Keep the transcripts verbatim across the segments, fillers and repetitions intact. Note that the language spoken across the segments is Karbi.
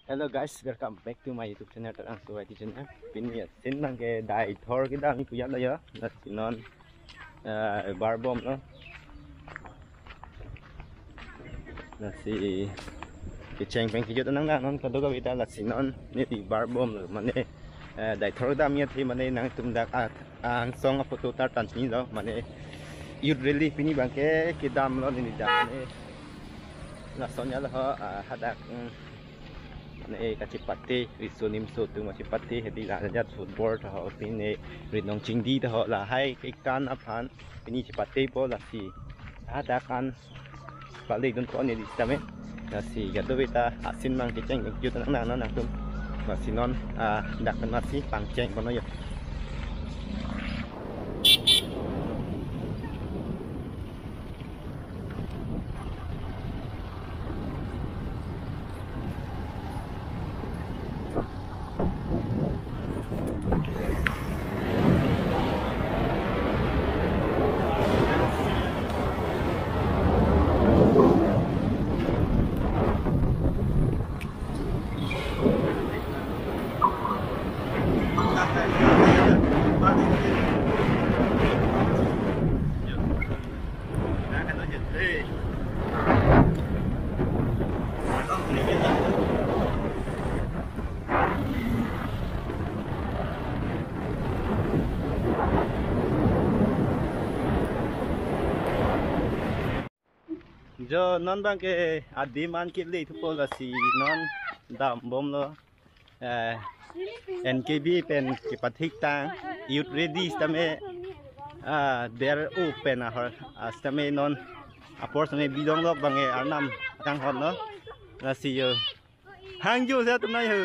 Hello guys, welcome back to my YouTube channel, Tarang Suwai channel. Pini asin abangke Deithor kedam pu ya lo ya. Lasi non, eh, bar bomlo. Lasi kecheng pen kejut nang nang non kadokave ta lasi non neli bar bomlo mane, eh, Deithor kedam ya thi mane nangtum dak a- angsong aphoto ta tangni lo mane youth rally pini abangke kedamlo neli dak mane lason ya lo ho, ah, hadak, mm, mane kachepate riso nimso atum kachepate hedi la jat football ta ho pine rinong chingdi ta ho lahai kekan aphan pini chepatepo lasi hadak an pale dun ko neli sitame. Lasi kadokave ta asin abang kecheng kejut nang nang nangtum. Lasi non, ah, dak pen lasi pangcheng kono yo. Jo non abangke adim an kele thupo lasi non dambomlo. Eh, N K B pen kepathik tang youth rally sitame, ah, der open ahor, ah, sitame non apor sitame bidong lok abangke arnam kanghon lo. Lasi yo. Hangjo se atum nai ho.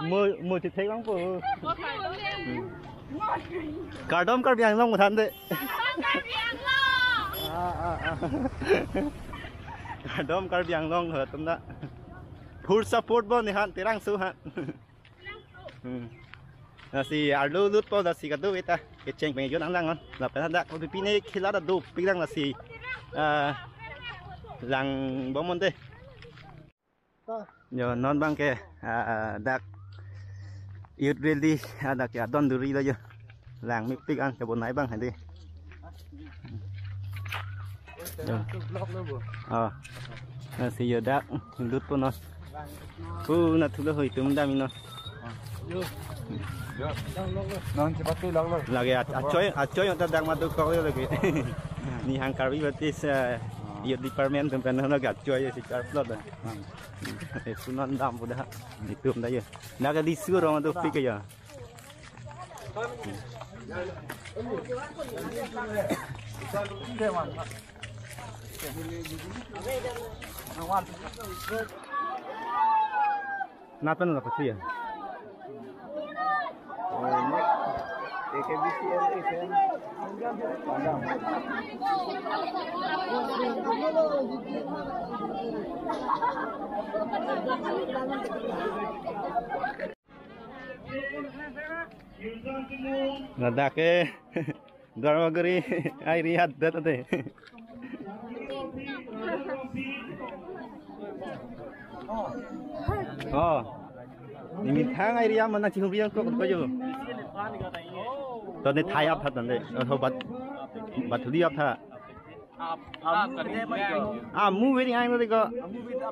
Mo, mo thithek lang po. Kardom Karbi Anglong mo than de. Ah, ah, ah. Kardom Karbi Anglong ho atum na. Full support bo ne han Terang Su han. Hmm. Lasi arlo lutpo lasi kadokave ta kecheng pen kejut nang nang non. Lapen hadak ko pine khela ta dopik lang lasi, ah, langbom non de. Yo non abangke, ah, ah, dak youth rally, ah, dak ya don duri lo yo. Langmepik an kebonai abang hadi. Yo. Oh. Lasi yo dak lutpo non. Pu na thulo hoi atum dam ino. Non chepate laglo. Lagi a-, achoi, achoi ta dak madu kok yo lagi. Nihang Karbi Baptist, eh, youth department atum pen lagi achoi si charplot. Eh, pu non dam pu da. Itum da yo. Dak di su rong dopik ya. Nat pen la pasi ya. Ladak ke Dwarmaguri area det ade. Oh. Nemethang area mana chihum yang kok ko jo. To ne thai ap tha tande. Oh, bat, bat huli ap tha. Amu veri ai no deko.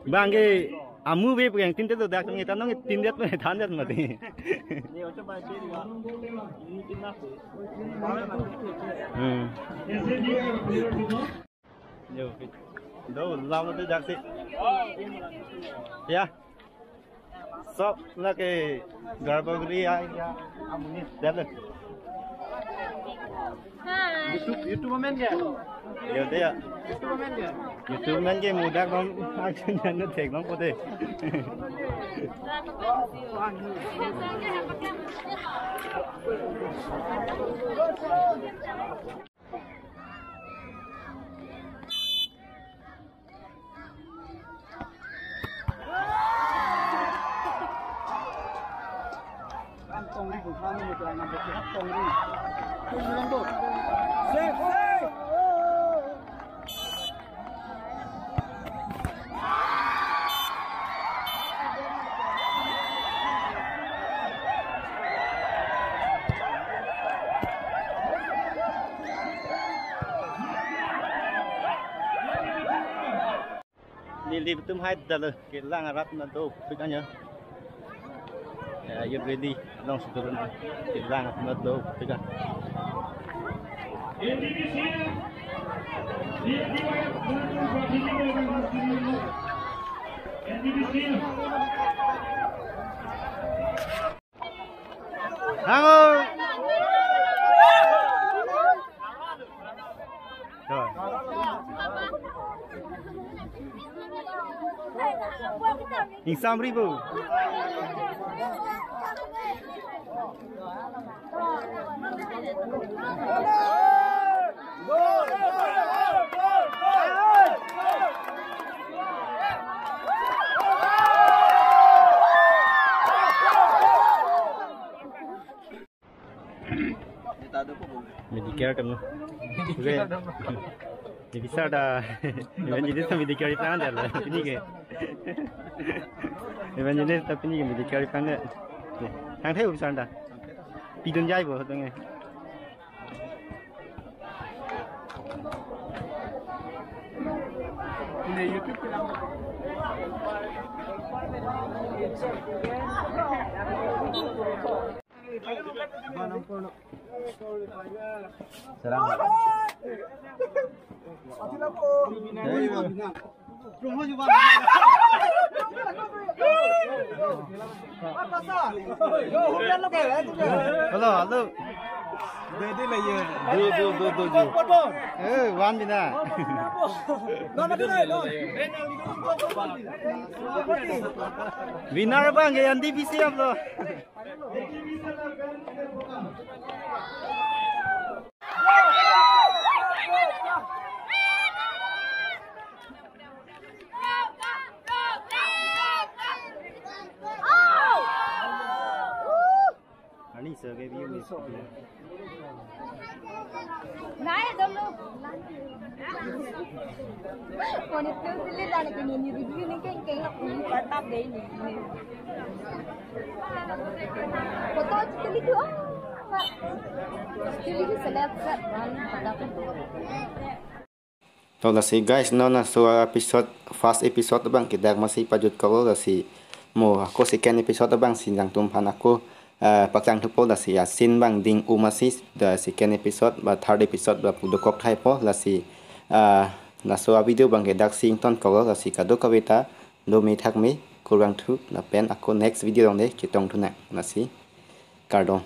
Bangke amu ve peng tin te do dak ngi ta nong tin det me than det mati. Hmm. Yo. Do lam te dak si. Ya. So, lake Dwarmaguri ai ya. Amu ni, dah le. Hi. YouTube, YouTube amen ke? Yo, dia. YouTube amen ke? YouTube amen ke mudak bang action dan thek bang pote. Itum hai dalo kelang arat na dopik anya. Ya, you ready? Long sudah na kelang arat na dopik anya. Hango. Rồi. Ingsam ribu. Medicare temu. Oke. Jadi bisa ada evangelist Medicare itu ada lah. Ini ke. Evangelist tapi ini Medicare itu ada. Thang thai bisa ada. Pidun jai bo tong. Hello, hello. Eh, one minute. Winner abang ke N T P C abang lo. Ani sa ke view ni. Nai dolo. Koni tu sili dan ke ni review ni ke ke ni pertap dei ni. Foto chili tu. Chili tu select set dan pada pun. To lasi guys, non laso episode, first episode abang ke dak masi pajut kalo, lasi mo ako second episode abang si nangtum aphan ako, eh, paklang thupo, lasi a scene abang ding-u masi, the second episode ba third episode ba pudokok thaipo, lasi, eh, laso a video abang ke dak si ington kalo, lasi kadokave ta do me thak me, kurvangthu, lapen ako next video along le chetong thunang, lasi kardom.